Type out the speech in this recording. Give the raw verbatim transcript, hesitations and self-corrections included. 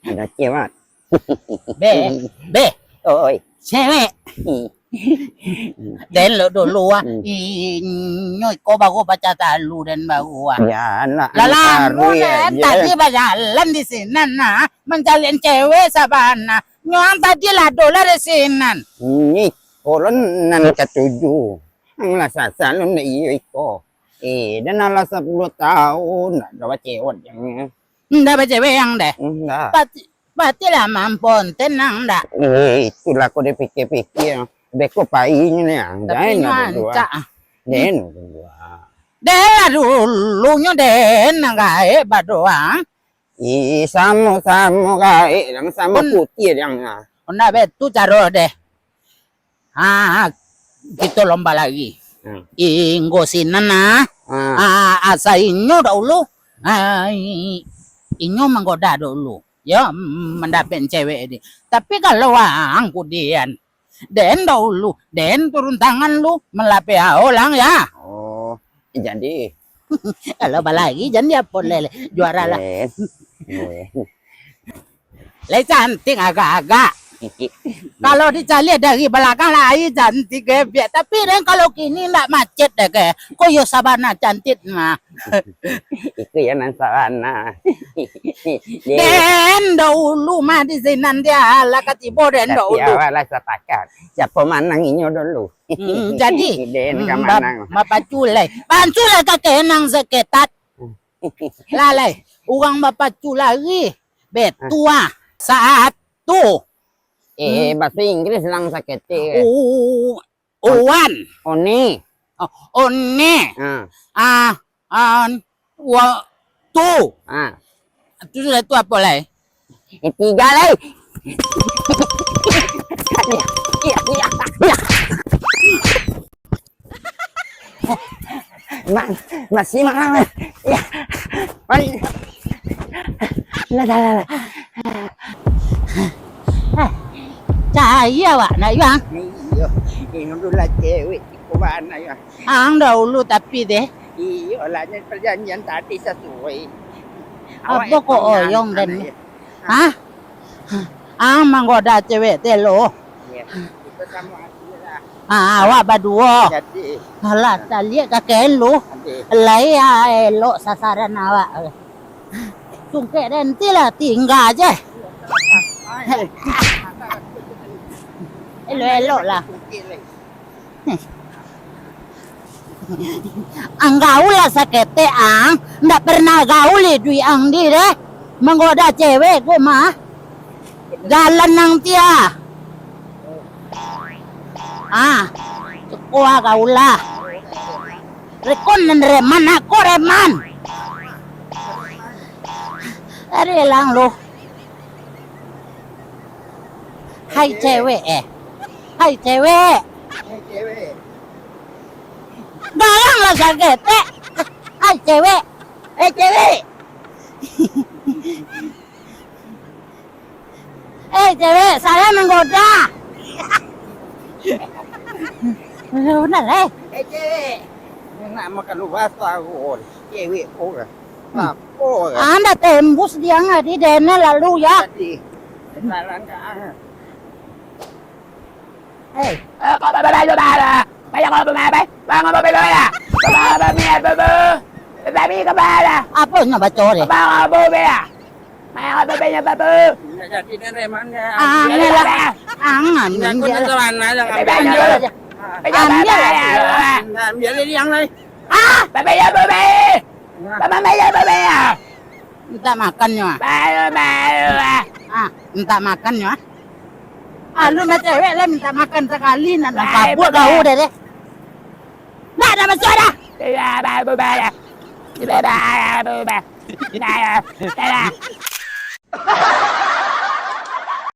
Ada cewek. Be, be. Oi. Cewek. Den lo dulu ah. Hmm. Inyo iko baru baca talu den baru ah. Ya, nak. Lah lamo den tadi bajalan di sinan nah, mancaliak cewek sabana. Nyo ang tadi lah ado lah di sinan. Ni, kolon nan katuju. Ang lah sasah lo ndak iyo iko. Eh, den alah sapuluah tahun ndak ado bacewek. Ndak bacewek ang deh. Ndak. Pati, pati lah mampon tenang ndak. Eh, itulah ko dipikia-pikia. Beko painyo ni ang. Tapi den nyo lah dulu, ah. Rancak, ah. Den dulu, ah. Den lah dulunyo den nan gaek badoa. Ih, samo-samo gaek, nan samo putiah dang, ah. Ndak baitu caro deh. Ha, kito lomba lari. Hmm. Inggo sinan nah. Hmm. Ah, asa inyo dahulu. Ah, i-, inyo manggoda dahulu. Yo, mandapek cewek ni. Tapi kalau ang kudian, den dahulu, den turun tangan lu, malapeh aolang ya. Oh, jadi. Kalau balari, jan dia pun lele. Juara lah. Eh, eh. Lai cantik agak-agak. Kalau dicaliak dari balakang, lai cantik gebiak. Tapi den kalau kini ndak macet deh ke. Ko yo sabana cantik mah. Itu yo nan sabana. Den dahulu mah di sinan dia lah katibo den dahulu. Tapi awak lah sapakat. Siapo manang inyo dulu. Hmm, jadi, den hmm, ka manang. Bapacu lai. Pacu lai ka kenang saketek. Lah lai, urang bapacu lari. Betua. Satu. Eh, hmm. Bahasa Inggris lang saketek. U-, uan. One. Oh, one. Ha. Ah, an, wa, tu. Ha. Tu sudah tu apo lai? Eh, tigo lai. Iya, iya, iya, iya. Ma-, masih makan. Ya. Mari. Lah, lah, lah, lah. Cari awak nak, Yuang? Iyo. Iko dulu lah cewek. Iko bana, Yuang? Ang dahulu tapi deh. Iyo lah, ni perjanjian tadi sasuai. Apo ko oyong den? Hah? Ah, manggoda cewek teh lo. Iya, kita sama hati lah. Ah, awak baduo. Jadi. Alah, taliak kakek lu. Jadi. Lai, ah, elok sasaran awak. Tungkek den ti lah, tingga je. Elok-elok lah. Ang gaul lah saketek ang, ndak pernah gaul iduik ang di deh. Manggoda cewek ko mah. Jalan nang tia. Ah, cukua gaul lah. Rekon nan reman, ako reman. Ari lang lu. Hai cewek, eh. Hai cewek. Hai cewek. Garang lah saketek. Hai cewek. Eh, cewek. Eh, cewek, saya menggoda. Benar, eh. Eh, cewek. Nak makan luas tahu. Cewek ko. Apo? Anda tembus dia ngadi dene lalu ya. Tadi. Salah ka. Hei. Eh, kok babalu bala? Banyak kau pemain apa? Bangun mobil kau ya. Bapak, bapak, miat, bapak. Bapak, mi kepala. Apo nyo baco deh? Bapak, bapak, ya. Main apa banyak, bapak? Angin lah. Angan. Angin. Ambil. Ambil yang lain. Ah, bapak ya, bapak. Bapak ya, bapak ya. Minta makan nyo, ah. Baru, baru, ah. Ah, minta makan nyo, ah. Ah, lu nak cewek lah minta makan sakali, nak, nak baru, kabut baru. Kau deh, deh. Dah, dah masuk dah. Baru, baru, baru. Baru, baru, baru. Dah, dah, dah.